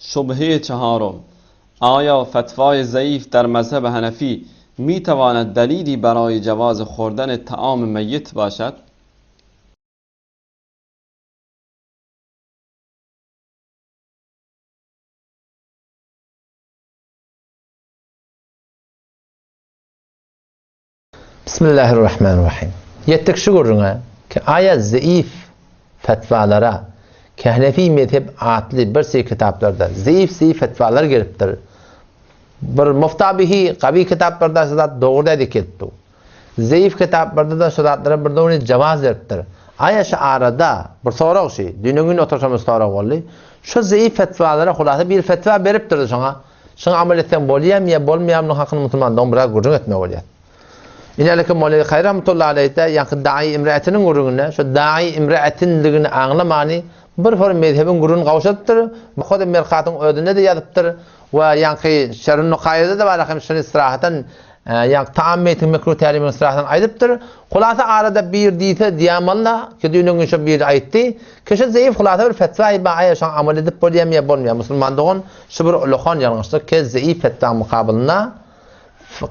Şubhe çaharom, Aýa fetwaýi zeif der mezheb Hanefi mitawaned delili beraýi jewaz horden taam meýit başad? Bismillahirrahmanirrahim. Ýetdik şu gürrüňe ki aýa zeif fetwalara ki Hanefi mezheb atly bir seri kitaplarda zeif zeif fetwalar gelipdir. Bir muftabihi gawy kitaplarda şu zat dogry däl gelipdir. Zeif kitaplarda-da şu zatlara bir dogry jawaz beripdir. Aýa şu arada bir sorag şu, düýn gün oturşamyz sorag boldy. Şu zeif fetwalara hulasa bir fetwa beripdir şoňa. Şuňa amal etseň bolýamy ýa bolmaýamy munuň hakynda musulman dogan biraz gürrüň etmek bolýar. Inäleke Mowlawi Haýry rahmetullahi aleýhde ýaňky Daýy Imreetiniň gürrüňinde şu Daýy Imreetinligini aňlamany bir hor mezhebiň gürrüňini gowşadypdyr. Bu hody Merkatyň özünde-de ýazypdyr we ýaňky Şerhun Nukaýada-da bar hem şuny syrahatdan ýaňky taam meýtiň mekruh tälimini syrahatdan aýdypdyr. Hulasa arada bir diýse diýamalla ki düýn öňňin şo biri aýtdy. Ki şu zeýif hulasa bir fetwa bar aýa şoňa amal edip bolýamy ýa bolmaýamy musulman dogan Şu bir ulakan ýalňyşlyk ke zeýif fetwaň mukabylynda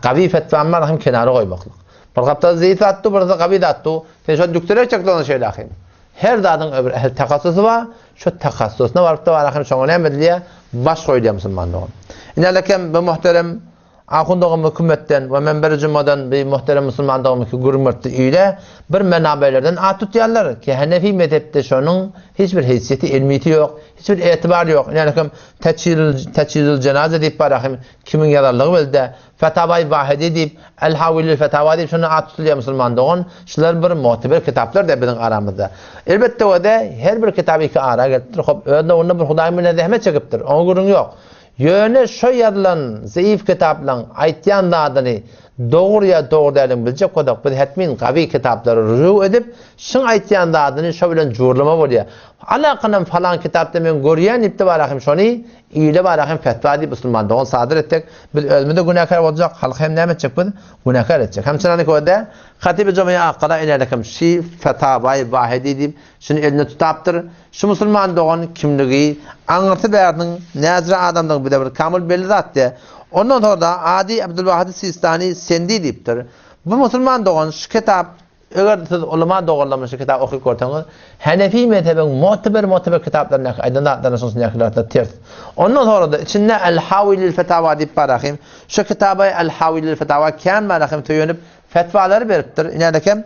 gawy fetwany bar hem kenara goýmaklyk. Bir gapdalda zeýif zat dur, bir gawy zat dur. Sen şony dükdürek çekdi şeýle ahim. Her zadyň öbür ähli takassusy bar. Şu takassusyna baryp da bar ahim şoňa näme edilýär? Baş goýulýar musulman dogan. Ine lekem bu muhterem Ahun dogan hökümetden we menberi jumadan bir muhterem musulman dogan ki gürmertdi ile bir menabelerden at tutýarlar ki Hanefi mezhepde şonuň hiç bir heýsiýeti ilmiti ýok, hiç bir etibar ýok. Ine lekem Täçiril Täçiril jenaze diýip bar ahim kimiň ýazarlygy belde Fetawaý Wahidi diýip El Hawilil Fetawa diýip şondan at tutulýar musulman dogan. Şular bir muteber kitaplar da biziň aramyzda. Elbetde o-da her bir kitap iki ara gelipdir. Hop öz nowunda bir Hudaýyň bilen zähmet çekipdir. Oňa gürrüň ýok. Ýöne şo ýazylan zeýif kitaplaň aýtýan zadyny dogry ýa dogry däldigini biljek bolsak, biz hetmin gawy kitaplara rüju edip, şyň aýtýan zadyny şo bilen jurlama bolýar. Alakynam falan kitapda men görýän diýipdi barahym şony ile barahym fetwa diýip musulman dogan sadyr etsek, biz özümiz-de günäkär boljak, halky hem näme etjek biz? Günäkär etjek. Hem çynanyk öde Hatyby Jomyýa Akgala inälekem şi fetawaýy wahidi diýip şuny eline tutapdyr. Şu musulman dogan kimligi, aňyrsy bärsiniň näzire adamdygy bize bir kamyl belli zatdy. Ondan soňra-da Ady Abdulwahidi Sistani Sendi diýipdir. Bu musulman dogan şu kitap, eger siz ulama doganlarymyz şu kitaby okyp görseňiz, Hanefi mezhebiň mu'teber-mu'teber kitaplaryndaky aýdan zatlaryna şonuň üçin zatlar ters. Ondan soňra-da içinde El-Hawi lil-Fetawa diýip bar ahym. Şu kitaba El-Hawi lil-Fetawa kän bar ahym söýenip fetwalary beripdir. Inädekem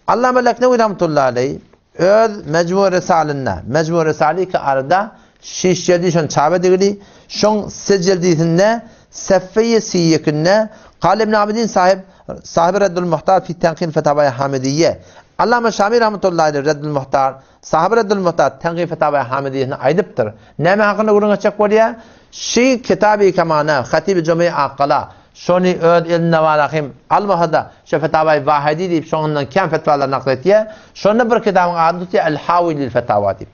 Allama Leknewi rahmetullahi aleý Öz Mejmu Risalynda, Mejmu Risali ki arada şiş jeldi şon çap edigili, şoň se jeldisinde seffeýi siýekinde Kale ibn Abidin sahyp sahyby Reddul Muhtar fi Tenkin Fetawaýy Hamidiýe. Allama Şami rahmetullahi aleyh Reddul Muhtar, sahyby Reddul Muhtar Tenkin Fetawaýy Hamidiýesinde aýdypdyr. Näme hakynda gürrüň etjek bolýar? Şi Kitaby Kemana, Hatibi Jomei Akgala, Şony öz elinde bar ahym almasa-da, şo Fetawaýy Wahidi diýip şoňundan kän fetwalar nakl etýär. Şonda bir kitabyň adyny tutýar El-Hawi lil-Fetawa diýip.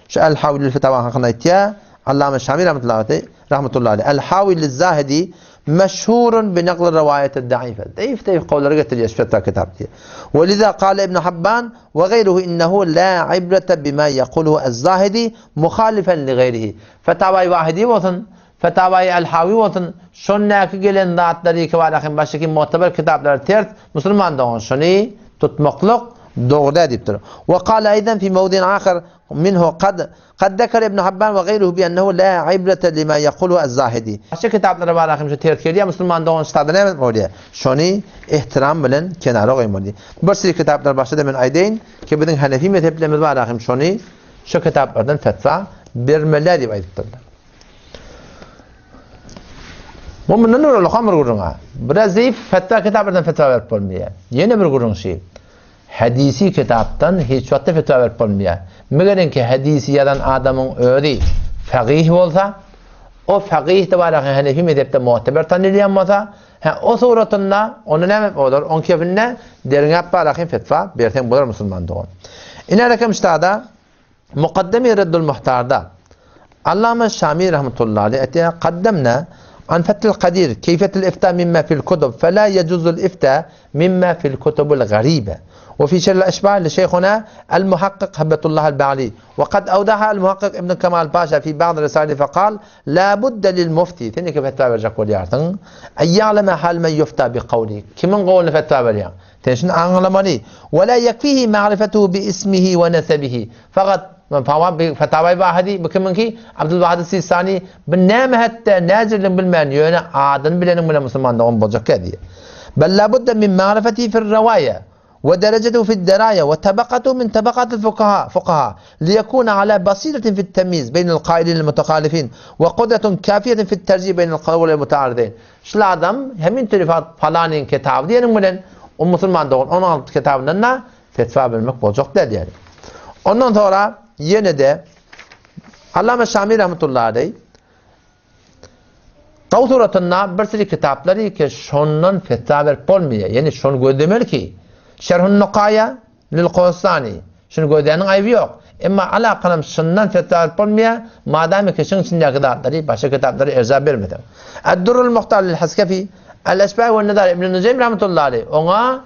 Şu El-Hawi lil-Fetawa hakynda aýtýar, Allama Şami rahmetullahi aleyh, El-Hawi liz-Zahidi meşhurun bi nakl riwaýati daife. Zeýif zeýif kowlary getirýär şu fetwa kitap diýýär. We liza kale Ibn Habban we gaýruhu innehu la ibrete bima ýekuluhu ez-Zahidi muhalifen li gaýrihi. Fetawaýy Wahidi bolsun, Fetawaýy Al-Hawi bolsun, şondaky gelen zatlary ýeke hem başgaky mu'tabar kitaplara ters, musulman dogan şony tutmaklyk dogry däl diýipdir. We kale eýdan fi mawdin ahar minhu kad kad zekere Ibn Habban we gaýruhu bi ennehu la ibrete lima ýekuluhu az-Zahidi. Başga kitaplara bar hem şu ters gelýär, musulman dogan şu zady näme bolýar? Şony ehtiram bilen kenara goýmaly. Bir sürü kitaplar başda-da men aýdaýyn ki biziň Hanefi mezheplerimiz bar hem şony şu kitaplardan fetwa bermeli diýip aýdypdyrlar. Bu mundan öňe lokan bir gürrüň ha. Biraz zeýif fetwa kitaplardan fetwa berip bolmaýar. Ýene bir gürrüň şi. Hadisi kitapdan hiç wagtda fetwa berip bolmaýar. Megerenki hadisi ýazan adamyň özi fagyh bolsa, o fagyh da bar Hanefi mezhepde mu'teber tanylýan bolsa, ha o suratynda onda näme bolar? Oň kefinde derňäp bar fetwa berseň bolar musulman dogan. Ine rekem ştada Mukaddemi Reddul Muhtarda Allama Şami rahmetullahi aleyh aýtýar, Kaddemna. An Fethil Kadir, Keyfetil ifta mimma fil kutub, fela yecuzul ifta mimma fil kutubul garibe. Ve fi şerhil eşbah li şeyhuna el muhakkik Hibbetullah el Ba'li. Ve kad evdaha el muhakkik İbn Kemal Paşa fi ba'd risali fekal, la budde lil mufti, sen iki fetva berjek bolýarsyň, en ya'leme hal men yufta bi kavli. Kimiň gowuny fetwa berýäň? Sen şuny aňlamaly. Ve la yekfihi ma'rifetuhu bi ismihi ve nesebihi. Fakat Fetawai Wahidi bu kimiňki? Abdülwahid Sistani bu näme hetde näjirligini bilmän ýöne adyny bileniň bilen musulman dogan boljak diýýär. Bel la budde min ma'rifetihi fir riwaýa we derejetuhu fid deraýa we tabakatuhu min tabakatil fukaha fukaha liyekuna ala basiretin fit temyiz beýnel kailin mutahalifin we kudretun kafiýetin fit terjih beýnel kawleýn mutaarideýn. Şul adam hemin telefat palanyň kitaby diýeniň bilen o musulman dogan onuň kitabyndan da Fetwa bermek boljak däl ýaly. Ondan soňra ýene-de Allama Şami rahmetullahi aleý Gaw suratynda bir sürü kitaplary ki şondan fetwa berip bolmaýar. Ýani şony gözlemeli ki Şerhun Nukaýa lil Kosani şuny gözläniň aýby ýok. Emma alakalam şundan fetwa berip bolmaýar, madamy ki şuň içindäki zatlary başga kitaplary erja bermeseň. Ad-Durrul Muhtar lil Haskefi Al-Eşbah we Nizar Ibn Nujeým rahmetullahi aleý oňa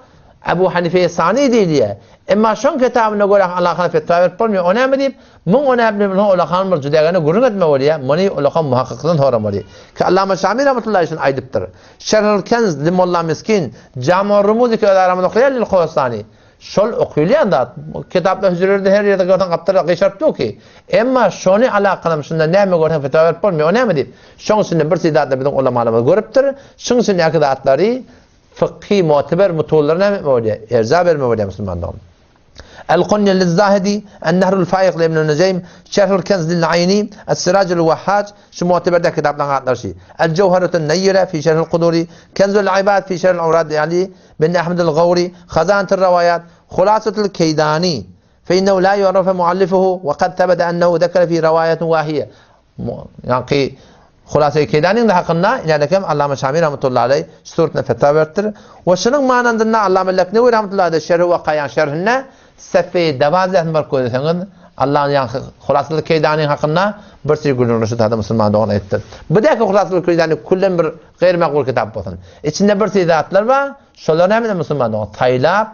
Ebu Hanife Sani diýilýär. Emma şoň kitabyna görä alakany fetwa berip bolmaýar. O näme diýip, muň o näme bilen ulakan bir jüdägene gürrüň etme bolýar. Muny ulakan muhakkykdan soramaly. Ki Allama Şami rahmetullahi şuny aýdypdyr. Şerhul Kenz li Molla Miskin, Jamiur Rumuz ki öz aramyzda okaýar lil Khorasani. Şol okylýan zat. Kitaplar hüjrelerde her ýerde görseň gapdalda gyşaryp dur ki. Emma şony alakanam şunda näme görseň fetwa berip bolmaýar. O näme diýip, şoň içinde bir zatlar biziň ulamalarymyz görüpdir. Şuň içindäki zatlary Fykhy mu'teber mutunlary näme etme bolýar? Erja berme bolýar musulman dogan. El-Kunýe liz-Zahidi, En-Nehrul Faýyk li Ibn Nujeým, Şerhul Kenz lil-Aýni, Es-Sirajul Wahhaj, şu mu'teberdäki kitaplaryň atlary şu. El-Jewharetun Neýýire fi Şerhil Kuduri, Kenzul Ibad fi Şerhil Awrad li Ali bin Ahmedul Gawri, Hazanatul Rawaýat, Hulasatul Keýdani, fe innehu la yu'rafu muallifuhu we kad sebete ennehu zekere fi rawaýatin wahiýe. Ýaňky Hulasy Keýdanyň-da hakynda ýanekem Allama Şami rahmetullahi aleý şu suratynda fetwa beripdir. We şunuň manandynda Allama Leknewi rahmetullahi aleý Şerhi Wakaýaň şerhinde Sefeýi Dawazäsini baryp gözleseňiz, Allanyň ýaňky Hulasyl Keýdanyň hakynda bir sürü gürrüňler şu taýda musulman dogan aýdypdyr. Bu däki Hulasyl Keýdany küllen bir gaýry-makbul kitap bolsun. Içinde bir sürü zatlar bar, şolary näme musulman dogan saýlap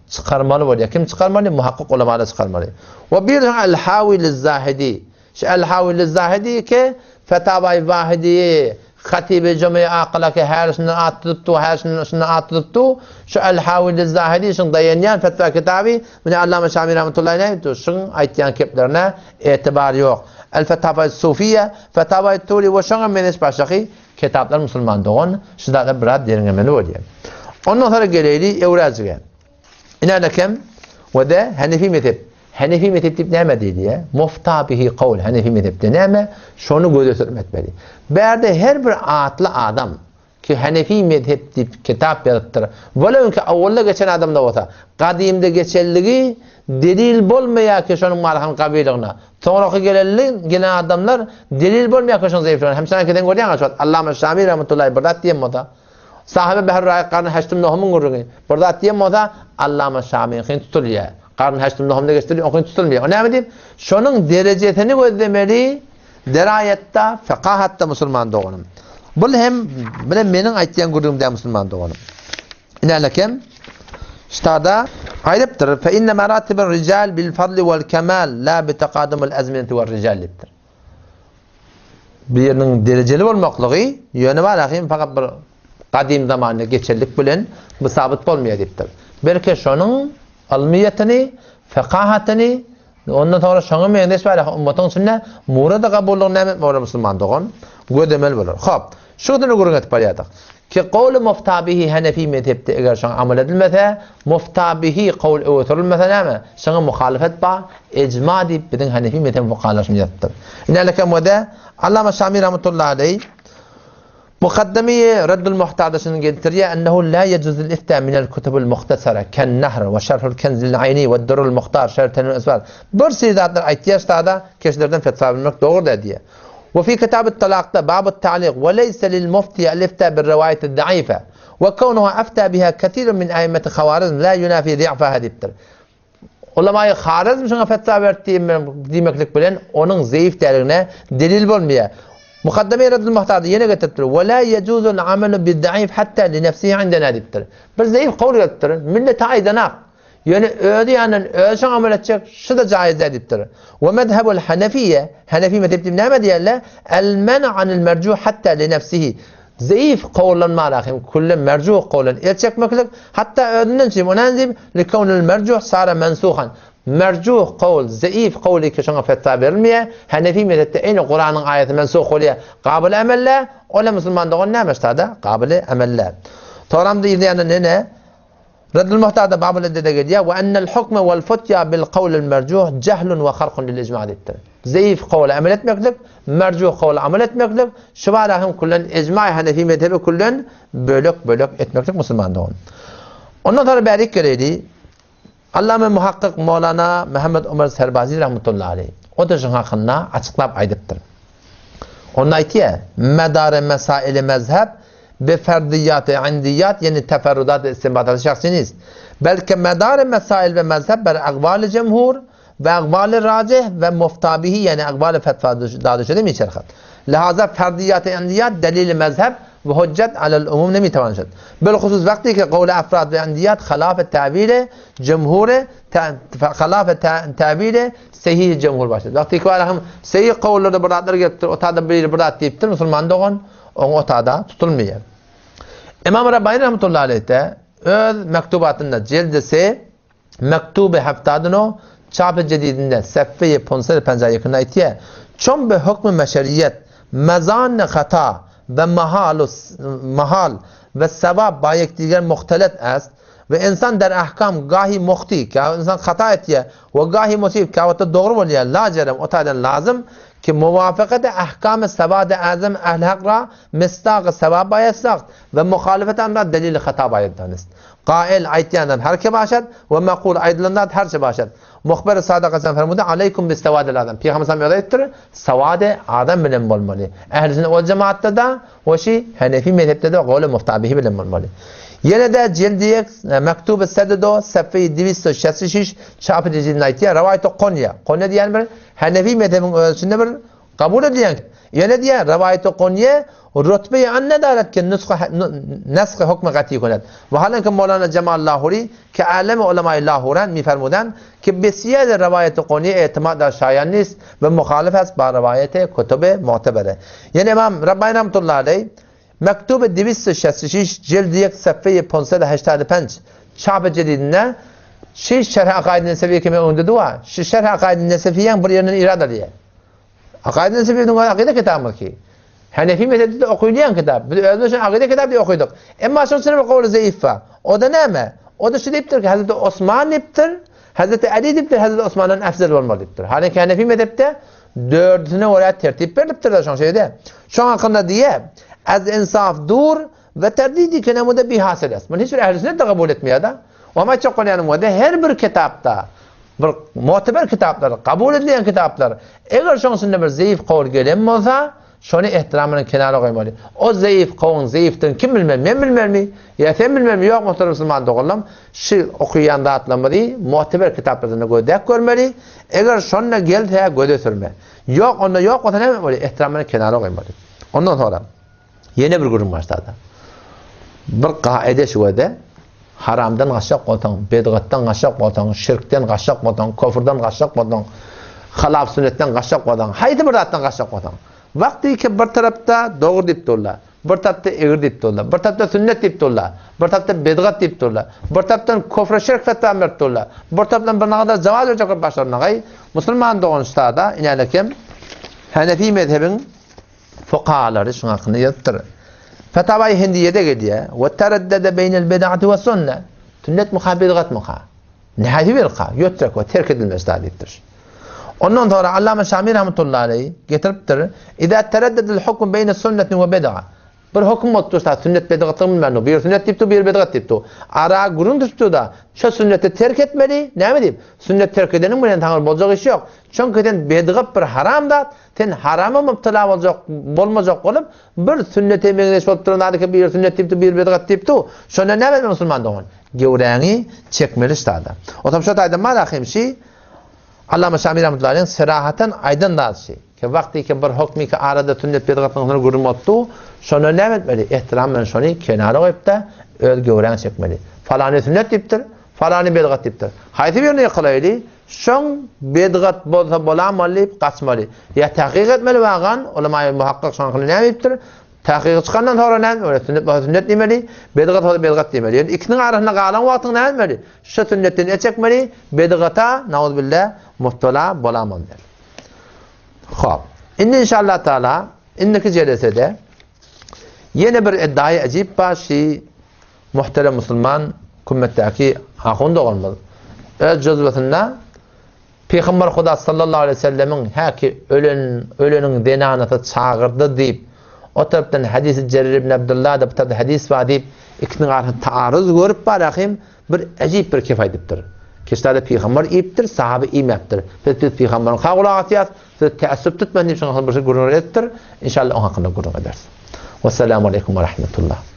çykarmaly bolýar. Kim çykarmaly? Muhakkyk ulamalar çykarmaly. We bir El-Hawi liz-Zahidi Şu El-Hawi liz-Zahidi ki, Fetawaýy Wahidiýi, Hatibi Jumyýy Akyla ki, her şundan at tutup dur, her şundan şundan at tutup dur. Şu El-Hawi liz-Zahidi şuň daýanýan fetwa kitaby, muny Allama Şami rahmetullahi aleýh aýdypdyr, şuň aýtýan keplerine etibar ýok. El-Fetawaýy Sufiýe, Fetawaýy Turi we şoňa meňzeş başgaky kitaplar musulman dogan şu zatlar biraz derňemeli bolýar. Ondan soňra geleýli Ewrazige. Ine-nekem we-de Hanefi mezhep. Hanefi mezhep diýip näme diýilýär? Mufta bihi kawl Hanefi mezhepde näme? Şony göze sürüp etmeli. Bärde her bir atly adam ki Hanefi mezhep diýip kitap ýazypdyr. Welew ki awwalda geçen adam-da bolsa, gadymda geçenligi delil bolmaýar ki şonuň malyhyň gabylygyna. Soňraky gelenli gelen adamlar delil bolmaýar ki şonuň zeýifligine. Hem sen sen görýäň şu wagt Allama Şami rahmetullahi bir zat diýen bolsa, Sahyby Behr Raýyk garny heştim nohumyň gürrüňi. Bir zat diýen bolsa, Allama Şamyňkyny tutulýar. Garny heştim nohumda geçdirýär, oňkyny tutulmaýar. O näme diýip? Şonuň derejesini gözlemeli deraýatda, fekahatda musulman doganym. Bul hem bile meniň aýtýan gürrüňim däl musulman doganym. Inälekem ştada aýdypdyr, fe inne maratibir rijal bil fadli wal kemal la bi taqadumul azminati wal rijal diýipdir. Biriniň derejeli bolmaklygy ýöne bar ahim fakat bir gadym zamanda geçenlik bilen bu sabyt bolmaýar diýipdir. Belki şonuň ylmyýetini, fekahatyny ondan soňra şoňa meňzeş bar ummatyň içinde murada kabullygyny näme etmeli musulman dogan? Gözlemeli bolar. Hop. Şu günü gürrüň edip barýardyk. Ki gowly muftabihi Hanefi mezhepde eger şoňa amal edilmese, muftabihi kawl öwütürilmese näme? Şoňa muhalifet bar, ejma diýip biziň Hanefi mezhebiň fukahalary şuny ýazypdyr. Inäleke mode Allama Şami rahmetullahi aleý Mukaddemi Reddul Muhtarda şuny getirýär, ennehu la yejuzul ifta minel kutubul muhtasara ken nahr we şerhul kenzil aýni we durrul muhtar şerh tenwir esbar. Bir sürü zatlar aýtýar ştada, keşlerden fetwa bilmek dogry däl diýýär. We fi kitabit talakda babut ta'liq we leýse lil mufti el ifta bir riwaýeti daife we kownuhu afta biha kesirun min a'immeti hawarizm la yunafi zi'faha diýipdir. Ulamaýy Harizm şuňa fetwa berdi diýmeklik bilen onuň zeýif däldigine delil bolmaýar. Mukaddeme-i Reddül Muhtarda ýene getiripdir. Ve la yecuzul amelu bid-daif hatta li nefsihi indena diýipdir. Bir zeýif kowul gelipdir. Millete aýdanak. Ýöne özi ýanyndan özi şoňa amel etjek, şu-da jaýyz däl diýipdir. Ve mezhebul hanefiýe, Hanefi mezhep diýip näme diýerler? El men anil merjuh hatta li nefsihi. Zeýif kowuldan malahim külle merjuh kowuldan el çekmeklik, hatda özünden çyým, o näme diýip? Li kewni'l merjuh sara mensuhan. Merjuh kowul, zeýif kowul ki şoňa fetwa berilmeýär. Hanefi mezhepde eýni Kuranyň aýaty mensuh bolýar. Gabyl emelle, ol hem musulman dogan näme ştada? Gabyly emelle. Soramda ýene nene? Reddül Muhtarda Babul Eddede gelýär, Ve ennel hukme vel futya bil kawlil merjuh jehlun ve harkun lil ijma diýipdir. Zeýif kowla amel etmeklik, merjuh kowla amel etmeklik, şu bara hem küllen ijma Hanefi mezhebi küllen bölek-bölek etmeklik musulman dogan. Ondan sonra bärik geleydi. Allame muhakkyk Mowlana Muhammed Omar Serbazi rahmetullahi aleyh. O da şuň hakynda açyklap aýdypdyr. Onda aýtýar, Medare mesaili mezheb bi ferdiýat-y indiýat ýeni teferrudat-y istinbatat-y şahsy nist. Belke medare mesail we mezheb ber agwaly jemhur we agwaly rajih we muftabihi ýeni agwaly fetwa dade şude miçerhat. Lihaza ferdiýat-y indiýat delili mezheb we hujjet alel umum nemitewan şud. Bilhusus wagty ki gowly afrad we indiýat halaf-y täwili jemhure halaf-y täwili Sehih jemhur başlady. Wagty ki hem sehih kowullarda bir zatlar gelipdir, o tada biri bir zat diýipdir, musulman dogan, oň o tada tutulmaýar. Imam Rabbani rahmetullahi aleyh de öz mektubatynda cildisi Mektuby Haftadyno çapy jedidinde seffeýi ponsed penja ýekinde aýtýar, Çon be hukmy meşeriýet mezanne hata we mahalu mahal we sewap ba ýekdiger muhtelet est, We insan der ahkam gahi muhti, käwagt insan hata etýär, we gahi musib, käwagtda dogry bolýar, la jerem, o taýdan lazym, ki muwafakate ahkamy sewady azam ähli hak ra misdagy sewap baýat sagt, we muhalifete an ra delili hata baýat danist. Gail, aýtýan zat her ki başat, we makul, aýdylan zat her çe başat. Muhberi sadyk haçan fermudy, Aleýkum bis sewadil azam. Pygamber sallam özi aýdypdyr, sewady azam bilen bolmaly. Ähli sünnet wal jemaatda-da, we şi Hanefi mezhepde-de gowly muftabihi bilen bolmaly. Ýene-de jildi ýek, Mektuby Sededo, sefeýi diwisto şesli şiş, çap edijilini aýtýar, Rawaýaty Konýa. Konýa diýen bir Hanefi mezhebiň öz içinde bir Kabul edilýän. Ýene diýýär, Rawaýaty Konýe rutbe-i an nedaret ki nusga neshy hukmy gaty kunet. Wahalanki Mowlana Jemal Lahuri ki alemi ulemaýy Lahuran mifermudan ki besiýer rawaýaty Konýe etimad dar şaýan nist we muhalif est ba rawaýaty kutuby mu'tebere. Ýene Imam Rabbani rahmetullahi aleý Mektuby diwist şesli şiş jildi ýek sefeýi ponsed heştady penç çapy jedidinde şi Şerh Akaid Nesewiýe ki men öňde duwa şi Şerh Akaid Nesewiýäň bir ýerinden irad alýar. Akaid Nesewiýe diňe akyda kitabymyz ki. Hanefi mezhebinde okuyulýan kitap. Biz özümiz üçin akyda kitap diýip okydyk. Emma şonuň içinde bir gowly zeýif bar. O da näme? O da şu diýipdir ki, Hazreti Osman diýipdir, Hazreti Ali diýipdir, Hazreti Osmandan efzel bolmaz diýipdir. Halyki Hanefi mezhepde dördüsine görä tertip berlipdir da şoň şeýde. Şoň hakynda diýýär, Az insaf dur we terdidi kenemuda bihasil es. Muny hiç bir ehli sünnet de kabul etmeýär da. Oňa aýtjak bolýanym bolsa, her bir kitapda bir muteber kitaplar, kabul edilýän kitaplar, eger şoň içinde bir zeýif kowul gelen bolsa, şony ehtiram bilen kenara goýmaly. O zeýif kowuň zeýifdigini kim bilmeli? Men bilmelimi? Ýa sen bilmelimi? Ýok, muhterem musulman doganlarym, şu okaýan zatlarymyzy muteber kitaplardan gözläp görmeli. Eger şonda gelse, göze sürme. Ýok, onda ýok bolsa näme etmeli? Ehtiram bilen kenara goýmaly. Ondan soňra Ýene bir gürrüň başlady. Bir kaide şu wede, haramdan gaçjak bolsaň, bedgatdan gaçjak bolsaň, şirkden gaçjak bolsaň, kofrdan gaçjak bolsaň, halaf sünnetden gaçjak bolsaň, haýsy bir zatdan gaçjak bolsaň, wagty ki bir tarapda dogry diýip durlar, bir tarapda egri diýip durlar, bir tarapda sünnet diýip durlar, bir tarapda bedgat diýip durlar, bir tarapdan kofra şirk fetwa berip durlar, bir tarapdan bir nagadar jawaz berjek bolup başlarynda, musulman dogan ştada inälekem Hanefi mezhebiň Fukahalary şuň hakynda ýazypdyr. Fetawaýy Hindiýede gelýär. We tereddede beýnel bid'ati we sünne. Sünnetmika bidgatmyka? Nähili birka? Ýötrek we terk edilmez zat diýipdir. Ondan soňra Allama Şami rahmetullahi aleýh getiripdir. Iza tereddedel hukm beýne sünneti we bid'a. Bir höküm bolup dursa, sünnet bidgatlygyny bilmän dur. Biri sünnet diýip dur, biri bidgat diýip dur. Ara gürrüň düşüp dur-da, şo sünneti terk etmeli, näme diýip? Sünnet terk edeniň bilen saňa boljak iş ýok. Çünki sen bidgat bir haram zat, Sen harama mübtela boljak, bolmajak bolup, bir sünnete meňzeş bolup duran zady ki biri sünnet diýip dur, biri bidgat diýip dur. Şonda näme etmeli musulman dogan? Gewräňi çekmeli ştada. Otam şo taýda bar ahim şi. Allama Şami rahmetullahi aleyh serahaten aýdan zady şi. Ki wagty ki bir hokmy ki arada sünnet bidgatnyň arasynda gürrüň bolupdy, şonda näme etmeli? Ehtiram bilen şony kenara goýup-da, öz göwräňi çekmeli. Falany sünnet diýipdir, falany bidgat diýipdir. Haýsy birini ýykylaýly? Şoň bidgat bolsa bolamaly diýip gaçmaly. Ýa tahkyk etmeli wagan, ulama-y muhakkak şoňkyny näme diýipdir? Tahkygy çykandan soňra näme etmeli? Sünnet bolsa sünnet diýmeli, bidgat bolsa bidgat diýmeli. Ýöne ikisiniň arasynda galan wagtyň näme etmeli? Şu sünnetden el çekmeli, bidgata, nauzubilla, mubtala bolamaly däl. Hop. Indi inşallah taala indiki jelesede ýene bir eddaýy ajip bar şi muhterem musulman kümmetdäki ahun doganymyz öz jözbesinde Pygamber Huda sallallahu aleýhi we sellemiň häki ölen öleniň zenanasy çagyrdy diýip, o tarapdan hadisi Jerir ibn Abdullah da bu tarapda hadis bar diýip, ikisiniň arasynda taaruz görüp bar ahim bir äjip bir kep aýdypdyr. Keşlerde pygamber iýipdir, sahaba iýmäpdir. Biz biz pygamberiň ha gulak asýas, siz täessüp tutmaň diýip şoňa bir şey gürrüň edipdir. Inşallah oň hakynda gürrüň ederis. Wessalamu aleýkum we rahmetullah.